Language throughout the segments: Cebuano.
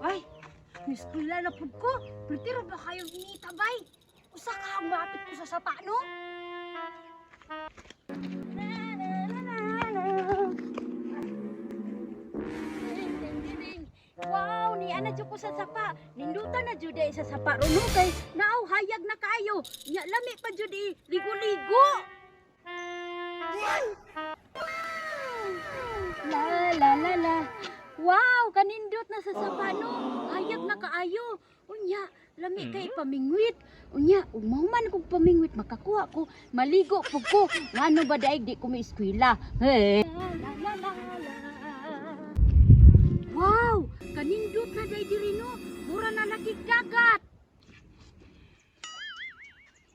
Ay, miskwela na pud ko. Pero ba kayo initabay? Usa ka ang maapit ko sa sapa, no? Na, na, na, na, na. Ding, ding, ding, ding. Wow, ni ana jud ko sa sapa. Ninduta na jud ay sa sapa ron no kay naaw hayag na kaayo. Nya lami pa jud eh, ligo-ligo. La la la la. Wow, kanindot na sa sapa no. Hayag na kaayo. Unya, lami kay pamingwit. Unya, umaw man kog pamingwit makakuha ko, maligo pug ko. Ngano ba daig di ko maeskwela? Hey. La la la la. Wow, kanindot na day diri no. Mura na lagi dagat.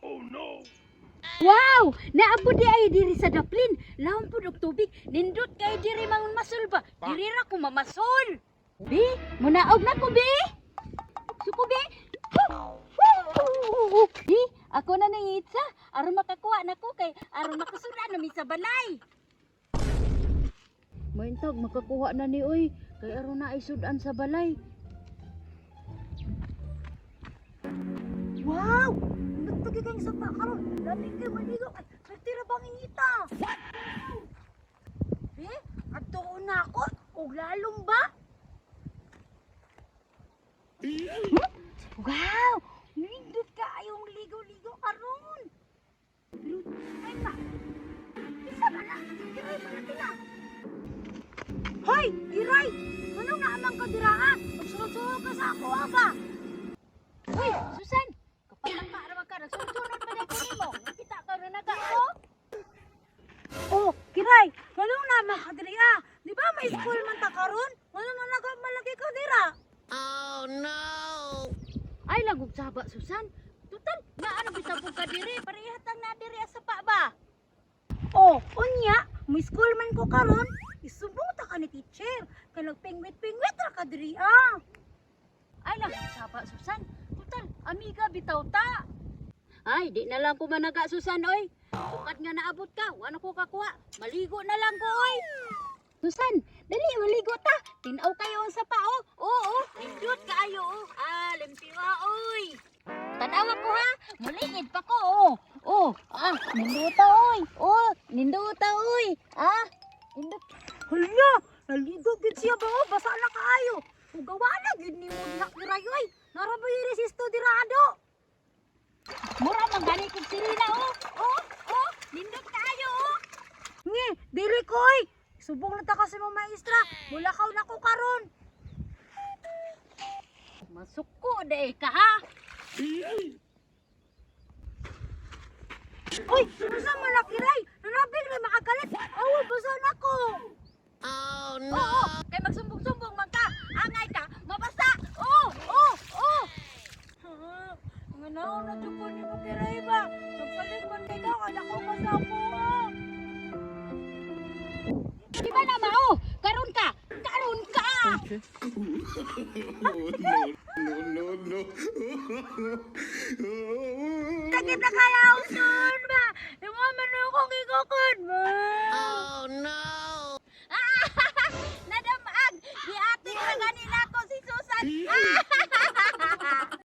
Oh no! Wow! Naabot di ay diri sa daplin. Lahom pud og tubig. Nindot kay diri mangon masol ba? Diri ra ko mamasol. Bi, munaog na ko bi. Suko bi. Bi, ako na nang itsa. Aron makakuha na ko kay aron makasura na mi sa balay. Maintag makakuha na ni oy kay aron na ay sudan sa balay. Wow! Nagtagi kayong sapa karon. Lami kay maligo kay nagtira bang inita. What? Eh, adto na ako og lalom ba? Wow! Nindot ka ayong ligo-ligo karon. Pero ay ma. Isa ba na? Kiray ba na tina? Hoy, Iray! Manong naamang ka dira ha? Magsulod-sulod ka sa ako ah, ba? Uy, Susan! Kapatang ka ra ka nagsunod pa ko nimo. Kita ka ra naga ko. Oh, Kiray, manong naamang ka dira ah? Di ba may school man ta karon? Manong na naga malagi ka dira? Ay langog saba Susan. Tutal, naano bitaw ko ka diri? Parehatang na diri sa pa ba? Oh, unya, may school man ko karon. Isumbong ta ka ni teacher. Kay nagpingwit-pingwit ra ka diri ah. Ay langog saba Susan. Tutal, amiga bitaw ta. Ay, di na lang ko managa Susan oy. Sukad nga naabot ka, wala ko kakuha. Maligo na lang ko oy. Susan, dali maligo ta. Tinaw kayo ang sapa oh. Oo, nindot kaayo oh. Ah, limpiwa oy. Tanawa ko ha, mulingid pa ko oh. Oh, ah, ninduta oy. Oh, ninduta oy. Ah, nindot. Hala, naligo gid siya ba oh, basa na kaayo. Ug gawa na gid nimo diha Kiray oy. Nara ba yung resisto dirado? Mura man gani kog sirena oh. Oh, oh, nindot kaayo oh. Nge, dili ko oy. Subong na ta kasi mo maestra. Mulakaw na ko karon. Masuko de ka ha. Oy, unsa man na Kiray? Nanabig na makagalit. Aw, basa na ko. Oo, kay magsumbong-sumbong man ka. Angay ka, mabasa. Oo, oo, oo. Ha, nga naon na jud ko nimo Kiray ba? Nagsalig man kay ka kada ko ka sa ako. Ah. Di ba na mao? Karon ka, karon ka. No, no, no, no. Sakit na kaya usun ba? Imo man akong gigukod ba? Nadamag, giatik na gani nako si Susan. Ah!